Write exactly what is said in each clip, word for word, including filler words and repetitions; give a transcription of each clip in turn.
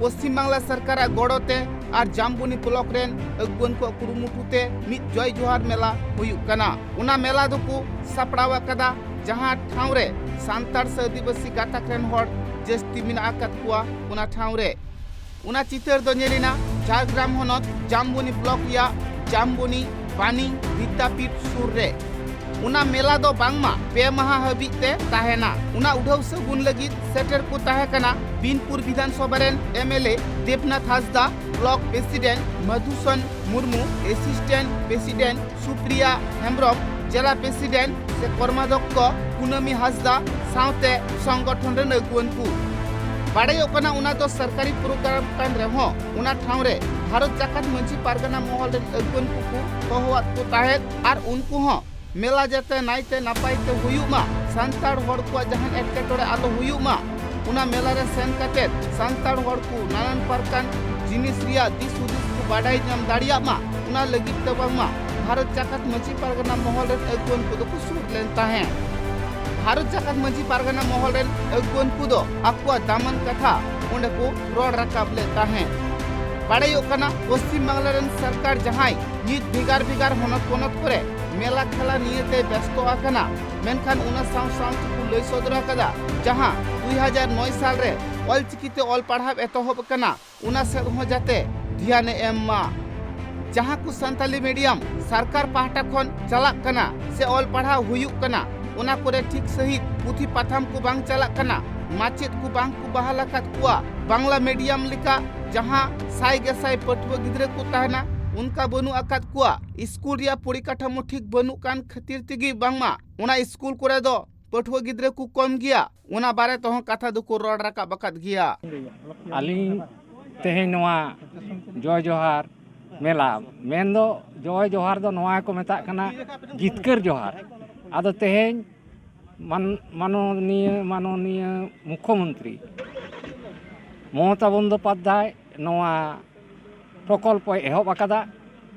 ᱯᱚᱥᱪᱤᱢ ᱵᱟᱝᱞᱟ ᱥᱚᱨᱠᱟᱨᱟᱜ ᱜᱚᱲᱚ ᱛᱮ ᱟᱨ ᱡᱟᱢᱵᱚᱱᱤ ᱵᱞᱚᱠ ᱨᱮᱱ ᱟᱹᱜᱩᱣᱟᱹᱱ ᱠᱚᱣᱟᱜ ᱠᱩᱨᱩᱢᱩᱴᱩ ᱛᱮ ᱢᱤᱫ ᱡᱚᱭ ᱡᱚᱦᱟᱨ ᱢᱮᱞᱟ ᱦᱩᱭᱩᱜ ᱠᱟᱱᱟ᱾ ᱚᱱᱟ ᱢᱮᱞᱟ ᱫᱚᱠᱚ ᱥᱟᱯᱲᱟᱣ ᱟᱠᱟᱫᱟ, ᱡᱟᱦᱟᱸ ᱴᱷᱟᱶ ᱨᱮ ᱥᱟᱱᱛᱟᱲ ᱥᱮ ᱟᱹᱫᱤᱵᱟᱹᱥᱤ ᱜᱟᱛᱟᱠ ᱨᱮᱱ ᱦᱚᱲ ᱡᱟᱹᱥᱛᱤ ᱢᱮᱱᱟᱜ ᱟᱠᱟᱫ ᱠᱚᱣᱟ, ᱚᱱᱟ ᱴᱷᱟᱶ ᱨᱮ᱾ ᱚᱱᱟ ᱪᱤᱛᱟᱹᱨ ᱫᱚ ᱧᱮᱞ ᱮᱱᱟ ᱡᱷᱟᱲᱜᱨᱟᱢ ᱦᱚᱱᱚᱛ ᱡᱟᱢᱵᱚᱱᱤ ᱵᱞᱚᱠ ᱨᱮᱭᱟᱜ ᱡᱟᱢᱵᱚᱱᱤ ᱵᱟᱱᱤ ᱵᱤᱫᱽᱫᱟᱯᱤᱴ ᱥᱩᱨ ᱨᱮ᱾ ᱚᱱᱟ ᱢᱮᱞᱟ ᱫᱚ ᱵᱟᱝᱢᱟ ᱯᱮ ᱢᱟᱦᱟ ᱦᱟᱹᱵᱤᱡ ᱛᱮ ᱛᱟᱦᱮᱱᱟ᱾ ᱚᱱᱟ ᱩᱰᱷᱟᱹᱣ ᱥᱟᱹᱜᱩᱱ ᱞᱟᱹᱜᱤᱫ ᱥᱮᱴᱮᱨ ᱠᱚ ᱛᱟᱦᱮᱸ ᱠᱟᱱᱟ ᱵᱤᱱᱯᱩᱨ ᱵᱤᱫᱷᱟᱱ ᱥᱚᱵᱷᱟ ᱨᱮᱱ M L A Debnath Hansda, block president Madhusudan Murmu, assistant president Supriya Hembrom, ᱡᱮᱞᱟ ᱯᱨᱮᱥᱤᱰᱮᱱᱴ ᱥᱮ ᱠᱚᱨᱢᱟᱫᱷᱚᱠᱠᱷᱚ ᱠᱩᱱᱟᱹᱢᱤ ᱦᱟᱸᱥᱫᱟ ᱥᱟᱶᱛᱮ ᱥᱚᱝᱜᱚᱴᱷᱚᱱ ᱨᱮᱱ ᱟᱹᱜᱩᱣᱟᱹᱱ ᱠᱚ᱾ ᱵᱟᱰᱟᱭᱚᱜ ᱠᱟᱱᱟ, ᱚᱱᱟ ᱫᱚ ᱥᱚᱨᱠᱟᱨᱤ ᱯᱨᱳᱜᱨᱟᱢ ᱠᱟᱱ ᱨᱮᱦᱚᱸ, ᱚᱱᱟ ᱴᱷᱟᱶ ᱨᱮ ᱵᱷᱟᱨᱚᱛ ᱡᱟᱠᱟᱛ ᱢᱟᱹᱡᱷᱤ ᱯᱟᱨᱜᱟᱱᱟ ᱢᱚᱦᱚᱞ ᱨᱮᱱ ᱟᱹᱜᱩᱣᱟᱹᱱ ᱠᱚᱠᱚ ᱦᱚᱦᱚᱣᱟᱫ ᱠᱚ ᱛᱟᱦᱮᱸᱫ ᱟᱨ ᱩᱱᱠᱩ ᱦᱚᱸ ᱢᱮᱞᱟ ᱡᱟᱛᱮ ᱱᱟᱭᱛᱮ ᱱᱟᱯᱟᱭ ᱛᱮ ᱦᱩᱭᱩᱜ ᱢᱟ, ᱥᱟᱱᱛᱟᱲ ᱦᱚᱲ ᱠᱚᱣᱟᱜ ᱡᱟᱦᱟᱱ ᱮᱴᱠᱮᱴᱚᱬᱮ ᱟᱞᱚ ᱦᱩᱭᱩᱜ ᱢᱟ, ᱚᱱᱟ ᱢᱮᱞᱟ ᱨᱮ ᱥᱮᱱ ᱠᱟᱛᱮ ᱥᱟᱱᱛᱟᱲ ᱦᱚᱲ ᱠᱚ ᱱᱟᱱᱟᱱ ᱯᱨᱚᱠᱟᱨ ᱡᱤᱱᱤᱥ ᱨᱮᱭᱟᱜ ᱫᱤᱥ ᱦᱩᱫᱤᱥ ᱠᱚ ᱵᱟᱰᱟᱭ ᱧᱟᱢ ᱫᱟᱲᱮᱭᱟᱜ ᱢᱟ, ᱚᱱᱟ ᱞᱟᱹᱜᱤᱫ ᱛᱮ ᱵᱟᱝᱢᱟ ᱵᱷᱟᱨᱚᱛ ᱡᱟᱠᱟᱛ ᱢᱟᱹᱡᱷᱤ ᱯᱟᱨᱜᱟᱱᱟ ᱢᱚᱦᱚᱞ ᱨᱮᱱ ᱟᱹᱜᱩᱣᱟᱹᱱ ᱠᱚᱫᱚ ᱠᱚ ᱥᱩᱨ ᱞᱮᱱ ᱛᱟᱦᱮᱸᱫ᱾ ᱵᱷᱟᱨᱚᱛ ᱡᱟᱠᱟᱛ ᱢᱟᱹᱡᱷᱤ ᱯᱟᱨᱜᱟᱱᱟ ᱢᱚᱦᱚᱞ ᱨᱮᱱ ᱟᱹᱜᱩᱣᱟᱹᱱ ᱠᱚᱫᱚ ᱟᱠᱚᱣᱟᱜ ᱫᱟᱢᱟᱱ ᱠᱟᱛᱷᱟ ᱚᱸᱰᱮ ᱠᱚ ᱨᱚᱲ ᱨᱟᱠᱟᱵ ᱞᱮᱫ ᱛᱟᱦᱮᱸᱫ᱾ ᱵᱟᱰᱟᱭᱚᱜ ᱠᱟᱱᱟ, ᱯᱚᱥᱪᱤᱢ ᱵᱟᱝᱞᱟ ᱨᱮᱱ ᱥᱚᱨᱠᱟᱨ ᱡᱟᱦᱟᱸᱭ ᱱᱤᱛ ᱵᱷᱮᱜᱟᱨ ᱵᱷᱮᱜᱟᱨ ᱦᱚᱱᱚᱛ ᱯᱚᱱᱚᱛ ᱠᱚᱨᱮ ᱢᱮᱞᱟ ᱠᱷᱮᱞᱟ ᱱᱤᱭᱟᱹ ᱛᱮᱭ ᱵᱮᱥᱛᱚ ᱟᱠᱟᱱᱟ, ᱢᱮᱱᱠᱷᱟᱱ ᱚᱱᱟ ᱥᱟᱶ ᱥᱟᱶ ᱛᱮᱠᱚ ᱞᱟᱹᱭ ᱥᱚᱫᱚᱨ ᱟᱠᱟᱫᱟ, ᱡᱟᱦᱟᱸ ᱫᱩᱭ ᱦᱟᱡᱟᱨ ᱱᱚᱭ ᱥᱟᱞ ᱨᱮ ᱚᱞᱪᱤᱠᱤ ᱛᱮ ᱚᱞ ᱯᱟᱲᱦᱟᱣ ᱮᱛᱚᱦᱚᱵ ᱟᱠᱟᱱᱟ, ᱚᱱᱟ ᱥᱮᱫ ᱦᱚᱸ ᱡᱟᱛᱮ ᱫᱷᱮᱭᱟᱱ ᱮ ᱮᱢ ᱢᱟ᱾ ᱡᱟᱦᱟᱸ ᱠᱚ ᱥᱟᱱᱛᱟᱞᱤ ᱢᱤᱰᱤᱭᱟᱢ ᱥᱚᱨᱠᱟᱨ ᱯᱟᱦᱴᱟ ᱠᱷᱚᱱ ᱪᱟᱞᱟᱜ ᱠᱟᱱᱟ ᱥᱮ ᱚᱞ ᱯᱟᱲᱦᱟᱣ ᱦᱩᱭᱩᱜ ᱠᱟᱱᱟ, ᱚᱱᱟ ᱠᱚᱨᱮ ᱴᱷᱤᱠ ᱥᱟᱺᱦᱤᱡ ᱯᱩᱛᱷᱤ ᱯᱟᱛᱷᱟᱢ ᱠᱚ ᱵᱟᱝ ᱪᱟᱞᱟᱜ ᱠᱟᱱᱟ, ᱢᱟᱪᱮᱫ ᱠᱚ ᱵᱟᱝ ᱠᱚ ᱵᱟᱦᱟᱞ ᱟᱠᱟᱫ ᱠᱚᱣᱟ, ᱵᱟᱝᱞᱟ ᱢᱤᱰᱤᱭᱟᱢ ᱞᱮᱠᱟ ᱡᱟᱦᱟᱸ ᱥᱟᱭ ᱜᱮᱥᱟᱭ ᱯᱟᱹᱴᱷᱩᱣᱟᱹ ᱜᱤᱫᱽᱨᱟᱹ ᱠᱚ ᱛᱟᱦᱮᱱᱟ, ᱚᱱᱠᱟ ᱵᱟᱹᱱᱩᱜ ᱟᱠᱟᱫ ᱠᱚᱣᱟ, ᱥᱠᱩᱞ ᱨᱮᱭᱟᱜ ᱯᱚᱨᱤᱠᱟᱴᱷᱟᱢᱳ ᱴᱷᱤᱠ ᱵᱟᱹᱱᱩᱜ ᱠᱟᱱ ᱠᱷᱟᱹᱛᱤᱨ ᱛᱮᱜᱮ ᱵᱟᱝᱢᱟ ᱚᱱᱟ ᱥᱠᱩᱞ ᱠᱚᱨᱮ ᱫᱚ ᱯᱟᱹᱴᱷᱩᱣᱟᱹ ᱜᱤᱫᱽᱨᱟᱹ ᱠᱚ ᱠᱚᱢ ᱜᱮᱭᱟ, ᱚᱱᱟ ᱵᱟᱨᱮ ᱛᱮᱦᱚᱸ ᱠᱟᱛᱷᱟ ᱫᱚᱠᱚ ᱨᱚᱲ ᱨᱟᱠᱟᱵ ᱟᱠᱟᱫ ᱜᱮᱭᱟ᱾ ᱟᱹᱞᱤᱧ ᱛᱮᱦᱮᱧ ᱱᱚᱣᱟ ᱡᱚᱭ ᱡᱚᱦᱟᱨ ᱢᱮᱞᱟ, ᱢᱮᱱᱫᱚ ᱡᱚᱭ ᱡᱚᱦᱟᱨ ᱫᱚ ᱱᱚᱣᱟ ᱜᱮᱠᱚ ᱢᱮᱛᱟᱜ ᱠᱟᱱᱟ ᱡᱤᱛᱠᱟᱹᱨ ᱡᱚᱦᱟᱨ᱾ ᱟᱫᱚ ᱛᱮᱦᱮᱧ ᱢᱟᱱ-, ᱢᱟᱱᱚᱱᱤᱭᱟᱹ, ᱢᱟᱱᱚᱱᱤᱭᱟᱹ ᱢᱩᱠᱷᱭᱚᱢᱚᱱᱛᱨᱤ ᱢᱚᱢᱚᱛᱟ ᱵᱚᱱᱫᱳᱯᱟᱫᱽᱫᱷᱟᱭ ᱱᱚᱣᱟ ᱯᱨᱚᱠᱚᱞᱯᱚᱭ ᱮᱦᱚᱵ ᱟᱠᱟᱫᱟ,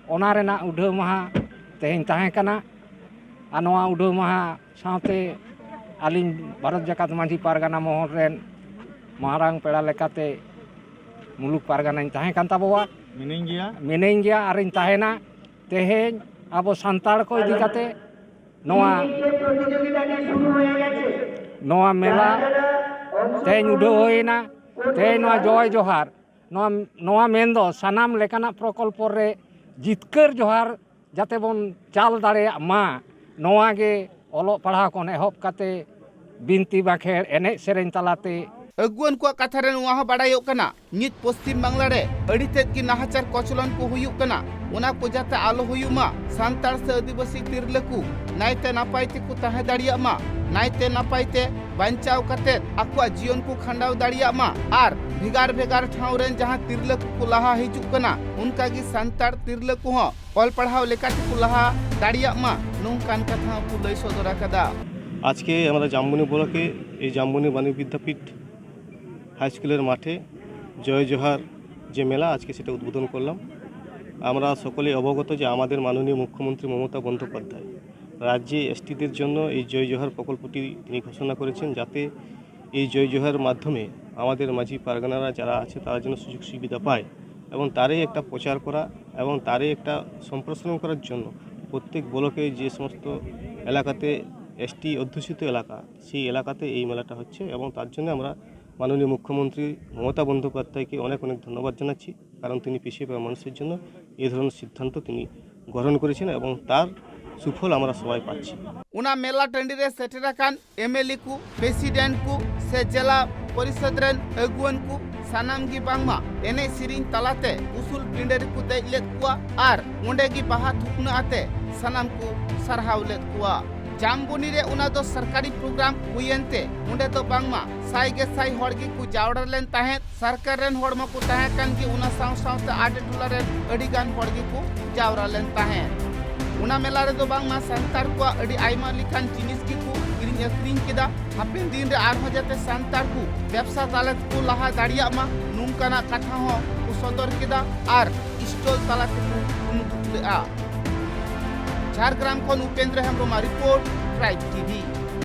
ᱚᱱᱟ ᱨᱮᱱᱟᱜ ᱩᱰᱷᱟᱹᱣ ᱢᱟᱦᱟ ᱛᱮᱦᱮᱧ ᱛᱟᱦᱮᱸ ᱠᱟᱱᱟ᱾ ᱟᱨ ᱱᱚᱣᱟ ᱩᱰᱷᱟᱹᱣ ᱢᱟᱦᱟ ᱥᱟᱶᱛᱮ ᱟᱹᱞᱤᱧ ᱵᱷᱟᱨᱚᱛ ᱡᱟᱠᱟᱛ ᱢᱟᱹᱡᱷᱤ ᱯᱟᱨᱜᱟᱱᱟ ᱢᱚᱦᱚᱞ ᱨᱮᱱ ᱢᱟᱨᱟᱝ ᱯᱮᱲᱟ ᱞᱮᱠᱟᱛᱮ ᱢᱩᱞᱩᱠ ᱯᱟᱨᱜᱟᱱᱟᱧ ᱛᱟᱦᱮᱸ ᱠᱟᱱ ᱛᱟᱵᱚᱣᱟ᱾ ᱢᱤᱱᱟᱹᱧ ᱜᱮᱭᱟ᱾ ᱢᱤᱱᱟᱹᱧ ᱜᱮᱭᱟ ᱟᱨᱤᱧ ᱛᱟᱦᱮᱱᱟ᱾ ᱛᱮᱦᱮᱧ ᱟᱵᱚ ᱥᱟᱱᱛᱟᱲ ᱠᱚ ᱤᱫᱤ ᱠᱟᱛᱮ ᱱᱚᱣᱟ, ᱱᱚᱣᱟ ᱢᱮᱞᱟ ᱛᱮᱦᱮᱧ ᱩᱰᱷᱟᱹᱣ ᱦᱩᱭᱮᱱᱟ᱾ ᱛᱮᱦᱮᱧ ᱱᱚᱣᱟ ᱡᱚᱭ ᱡᱚᱦᱟᱨ, ᱱᱚᱣᱟ, ᱱᱚᱣᱟ ᱢᱮᱱᱫᱚ ᱥᱟᱱᱟᱢ ᱞᱮᱠᱟᱱᱟᱜ ᱯᱨᱚᱠᱚᱞᱯᱚ ᱨᱮ ᱡᱤᱛᱠᱟᱹᱨ ᱡᱚᱦᱟᱨ ᱡᱟᱛᱮ ᱵᱚᱱ ᱪᱟᱞ ᱫᱟᱲᱮᱭᱟᱜ ᱢᱟ, ᱱᱚᱣᱟ ᱜᱮ ᱚᱞᱚᱜ ᱯᱟᱲᱦᱟᱣ ᱠᱷᱚᱱ ᱮᱦᱚᱵ ᱠᱟᱛᱮ ᱵᱤᱱᱛᱤ ᱵᱟᱸᱠᱷᱮᱲ, ᱮᱱᱮᱡ ᱥᱮᱨᱮᱧ ᱛᱟᱞᱟᱛᱮ᱾ ᱟᱹᱜᱩᱣᱟᱹᱱ ᱠᱚᱣᱟᱜ ᱠᱟᱛᱷᱟ ᱨᱮ ᱱᱚᱣᱟ ᱦᱚᱸ ᱵᱟᱲᱟᱭᱚᱜ ᱠᱟᱱᱟ, ᱱᱤᱛ ᱯᱚᱥᱪᱤᱢ ᱵᱟᱝᱞᱟ ᱨᱮ ᱟᱹᱰᱤ ᱛᱮᱫ ᱜᱮ ᱱᱟᱦᱟᱪᱟᱨ ᱠᱚᱪᱞᱚᱱ ᱠᱚ ᱦᱩᱭᱩᱜ ᱠᱟᱱᱟ, ᱚᱱᱟ ᱠᱚ ᱡᱟᱛᱮ ᱟᱞᱚ ᱦᱩᱭᱩᱜ ᱢᱟ, ᱥᱟᱱᱛᱟᱲ ᱥᱮ ᱟᱹᱫᱤᱵᱟᱹᱥᱤ ᱛᱤᱨᱞᱟᱹ ᱠᱚ ᱱᱟᱭᱛᱮ ᱱᱟᱯᱟᱭ ᱛᱮᱠᱚ ᱛᱟᱦᱮᱸ ᱫᱟᱲᱮᱭᱟᱜ ᱢᱟ, ᱱᱟᱭᱛᱮ ᱱᱟᱯᱟᱭ ᱛᱮ ᱵᱟᱧᱪᱟᱣ ᱠᱟᱛᱮ ᱟᱠᱚᱣᱟᱜ ᱡᱤᱭᱚᱱ ᱠᱚ ᱠᱷᱟᱸᱰᱟᱣ ᱫᱟᱲᱮᱭᱟᱜ ᱢᱟ ᱟᱨ ᱵᱷᱮᱜᱟᱨ ᱵᱷᱮᱜᱟᱨ ᱴᱷᱟᱶ ᱨᱮᱱ ᱡᱟᱦᱟᱸ ᱛᱤᱨᱞᱟᱹ ᱠᱚᱠᱚ ᱞᱟᱦᱟ ᱦᱤᱡᱩᱜ ᱠᱟᱱᱟ, ᱚᱱᱠᱟ ᱜᱮ ᱥᱟᱱᱛᱟᱲ ᱛᱤᱨᱞᱟᱹ ᱠᱚᱦᱚᱸ ᱚᱞ ᱯᱟᱲᱦᱟᱣ ᱞᱮᱠᱟ ᱛᱮᱠᱚ ᱞᱟᱦᱟ ᱫᱟᱲᱮᱭᱟᱜ ᱢᱟ, ᱱᱚᱝᱠᱟᱱ ᱠᱟᱛᱷᱟ ᱦᱚᱸᱠᱚ ᱞᱟᱹᱭ ᱥᱚᱫᱚᱨ ᱟᱠᱟᱫᱟ᱾ আজকে আমরা জামবনি ব্লকে এই জামবনি বাণী বিদ্যাপীঠ হাই স্কুলের মাঠে জয় জোহার যে মেলা, আজকে সেটা উদ্বোধন করলাম। আমরা সকলেই অবগত যে আমাদের মাননীয় মুখ্যমন্ত্রী মমতা বন্দ্যোপাধ্যায় রাজ্যে এসটিদের জন্য এই জয় জোহার প্রকল্পটি তিনি ঘোষণা করেছেন, যাতে এই জয় জোহারের মাধ্যমে আমাদের মাঝি পারগানারা যারা আছে তারা যেন সুযোগ সুবিধা পায় এবং তারই একটা প্রচার করা এবং তারই একটা সম্প্রসারণ করার জন্য প্রত্যেক ব্লকে যে সমস্ত এলাকাতে এসটি অধ্যুষিত এলাকা, সেই এলাকাতে এই মেলাটা হচ্ছে এবং তার জন্য আমরা মাননীয় মুখ্যমন্ত্রী মমতা বন্দ্যোপাধ্যায়কে অনেক অনেক ধন্যবাদ জানাচ্ছি, কারণ তিনি পিছিয়ে পড়া মানুষের জন্য এই ধরনের সিদ্ধান্ত তিনি গ্রহণ করেছেন এবং তার সুফল আমরা সবাই পাচ্ছি। ᱚᱱᱟ ᱢᱮᱞᱟ ᱴᱟᱺᱰᱤ ᱨᱮ ᱥᱮᱴᱮᱨ ᱟᱠᱟᱱ ᱮᱢᱮᱞᱮ ᱠᱚ, ᱯᱨᱮᱥᱤᱰᱮᱱᱴ ᱠᱚ ᱥᱮ ᱡᱮᱞᱟ ᱯᱚᱨᱤᱥᱚᱫᱽ ᱨᱮᱱ ᱟᱹᱜᱩᱣᱟᱹᱱ ᱠᱚ ᱥᱟᱱᱟᱢ ᱜᱮ ᱵᱟᱝᱢᱟ ᱮᱱᱮᱡ ᱥᱮᱨᱮᱧ ᱛᱟᱞᱟᱛᱮ ᱩᱥᱩᱞ ᱯᱤᱸᱰᱟᱹ ᱨᱮᱠᱚ ᱫᱮᱡ ᱞᱮᱫ ᱠᱚᱣᱟ ᱟᱨ ᱚᱸᱰᱮ ᱜᱮ ᱵᱟᱦᱟ ᱛᱷᱩᱯᱱᱟᱹ ᱟᱛᱮ ᱥᱟᱱᱟᱢ ᱠᱚ ᱥᱟᱨᱦᱟᱣ ᱞᱮᱫ ᱠᱚᱣᱟ᱾ ᱡᱟᱢᱵᱚᱱᱤ ᱨᱮ ᱚᱱᱟ ᱫᱚ ᱥᱚᱨᱠᱟᱨᱤ ᱯᱨᱳᱜᱨᱟᱢ ᱦᱩᱭᱮᱱ ᱛᱮ ᱚᱸᱰᱮ ᱫᱚ ᱵᱟᱝᱢᱟ ᱥᱟᱭ ᱜᱮ ᱥᱟᱭ ᱦᱚᱲ ᱜᱮᱠᱚ ᱡᱟᱣᱨᱟ ᱞᱮᱱ ᱛᱟᱦᱮᱸᱫ᱾ ᱥᱚᱨᱠᱟᱨ ᱨᱮᱱ ᱦᱚᱲ ᱢᱟᱠᱚ ᱛᱟᱦᱮᱸ ᱠᱟᱱ ᱜᱮ, ᱚᱱᱟ ᱥᱟᱶ ᱥᱟᱶᱛᱮ ᱟᱰᱮ ᱴᱚᱞᱟ ᱨᱮᱱ ᱟᱹᱰᱤ ᱜᱟᱱ ᱦᱚᱲ ᱜᱮᱠᱚ ᱡᱟᱣᱨᱟ ᱞᱮᱱ ᱛᱟᱦᱮᱸᱫ᱾ ᱚᱱᱟ ᱢᱮᱞᱟ ᱨᱮᱫᱚ ᱵᱟᱝᱢᱟ ᱥᱟᱱᱛᱟᱲ ᱠᱚᱣᱟᱜ ᱟᱹᱰᱤ ᱟᱭᱢᱟ ᱞᱮᱠᱟᱱ ᱡᱤᱱᱤᱥ ᱜᱮᱠᱚ ᱠᱤᱨᱤᱧ ᱟᱹᱠᱷᱨᱤᱧ ᱠᱮᱫᱟ᱾ ᱦᱟᱯᱮᱱ ᱫᱤᱱ ᱨᱮ ᱟᱨᱦᱚᱸ ᱡᱟᱛᱮ ᱥᱟᱱᱛᱟᱲ ᱠᱚ ᱵᱮᱵᱽᱥᱟ ᱛᱟᱞᱟ ᱛᱮᱠᱚ ᱞᱟᱦᱟ ᱫᱟᱲᱮᱭᱟᱜ ᱢᱟ, ᱱᱚᱝᱠᱟᱱᱟᱜ ᱠᱟᱛᱷᱟ ᱦᱚᱸ ᱠᱚ ᱥᱚᱫᱚᱨ ᱠᱮᱫᱟ ᱟᱨ ᱥᱴᱚᱞ ᱛᱟᱞᱟ ᱛᱮᱠᱚ ᱩᱫᱩᱜ ᱞᱮᱫᱼᱟ᱾ ᱡᱷᱟᱲᱜᱨᱟᱢ ᱠᱷᱚᱱ ᱩᱯᱮᱱᱫᱨᱚ ᱦᱮᱢᱵᱨᱚᱢᱟᱜ ᱨᱤᱯᱳᱨᱴ, ᱴᱨᱟᱭᱤᱵᱽ ᱴᱤᱵᱷᱤ᱾